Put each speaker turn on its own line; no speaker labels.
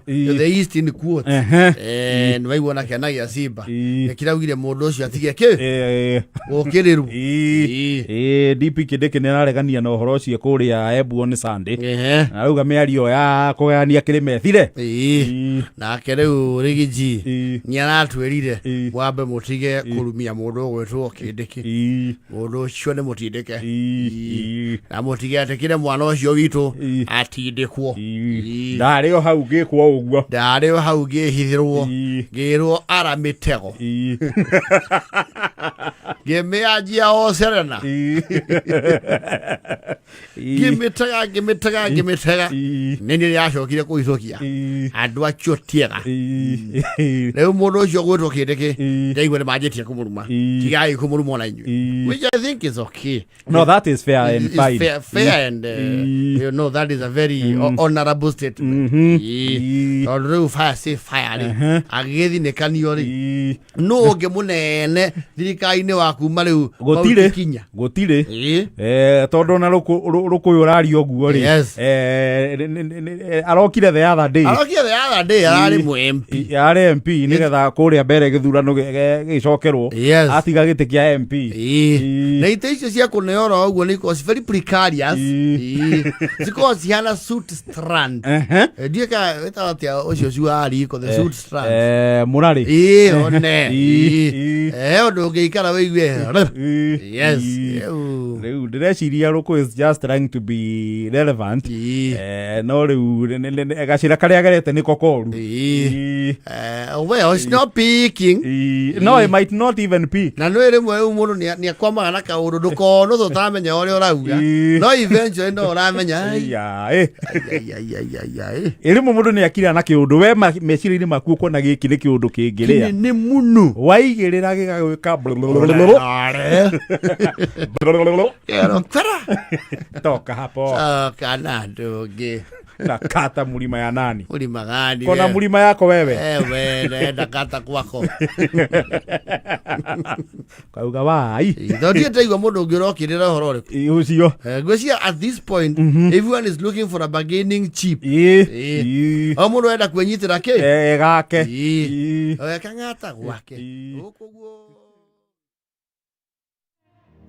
The East in quotes. Nĩ waigua na kĩana gĩa Simba nĩkĩraugire mũndũ ũcio atige kĩ gũkĩrĩru.
DP Kindiki nĩ araregania na ũhoro ũcio kũrĩa Embu on Sunday. Na arauga mĩario ya kũgayania kĩrĩma ĩthire.
Nake rĩu Rigiji nĩ aratwĩrire mwambe mũtige kũrumia mũndũ ũgwĩtwo Kindiki. Mũndũ ũcio nĩ mũtindĩke. Na mũtige atĩkĩre mwana ũcio witũ atindĩkwo.
Ndarĩ o hau ngĩkwo ũguo.
Ndarĩ o hau ngĩhithĩrwo. Ngĩrwo ara mĩtego. Ngĩmĩanjia o Serena. Ngĩmĩtega, ngĩmĩtega, ngĩmĩtega. Nĩ niĩ yacokire kũhithũkia. Andũ acio tiega. Rĩu mũndũ ũcio gwĩtwo Kĩndĩkĩ ndaigua nĩ manjĩtie kũmũruma. Tigai kũmũruma ona inyuĩ. Which I think is okay.
No, that is fair and
It's
fine.
fair and that is a very honorable statement. Tondũ rĩu fire say fire rĩ agĩgĩthinĩkanio rĩ, nũ ũngĩ mũnene thirikari-inĩ wa kuma rĩu
Gũtirĩ.
Mount Kinya?
Gũtirĩ. Tondũ ona rũkũyũ ũraria ũguo rĩ, arokire the other day.
Arokire the other day, ararĩ mũ MP.
Arĩ MP nĩgetha kũrĩa mbere gĩthurano gĩcokerwo. Atiga gĩtĩ kĩa MP.
Na itĩ icio cia kũneo oro ũguo nĩ ikoragwo ci very precarious. Cikoragwo cihana suit strand. Ndiũĩ kana wĩtaga atĩa ũcio cuaga riko, the suit strand.
Mũrarĩ.
Ĩĩ, one. Ũndũ ũngĩikara wĩigue. Yes. Rĩu.
Rĩu ndĩreciria rũkũ is just trying to be relevant. No rĩu gacĩra karĩa gerete nĩko koru.
Well, it's not picking.
No, it might not even pick.
Na nä rĩmwe rĩu mũndũ nĩ akwamaga na kaũndũ ndũkonwo tũtamenya ũrĩa ũrauga. No eventually no ũramenya, ai,
Ya,
ai, ai, ai, ai, ai.
Ĩ rĩmwe mũndũ nĩ akira na kĩũndũ we meciria-inĩ maku ũkona gĩkĩ nĩ kĩũndũ kĩngĩrĩa.
Kĩnene mũno.
Waigĩrĩra gĩgagwĩka.
Are. Kero kwera.
Toka hapo.
Coka na ndũngĩ.
Na kata mlima ya nani?
Mlima gani?
Kona
Wewe?
mlima yako wewe.
Ewe, naenda kata kwako.
Kauga wai.
Tondũ ndaigua mũndũ ũngĩ ũrokĩrĩra ũhoro ũrĩkũ.
Ũcio.
Ngwĩciria at this point everyone is looking for a bargaining chip. O mũndũ enda kwĩnyitĩra kĩ.
Gake.
Kang'ata gwake. Gũkũ guo.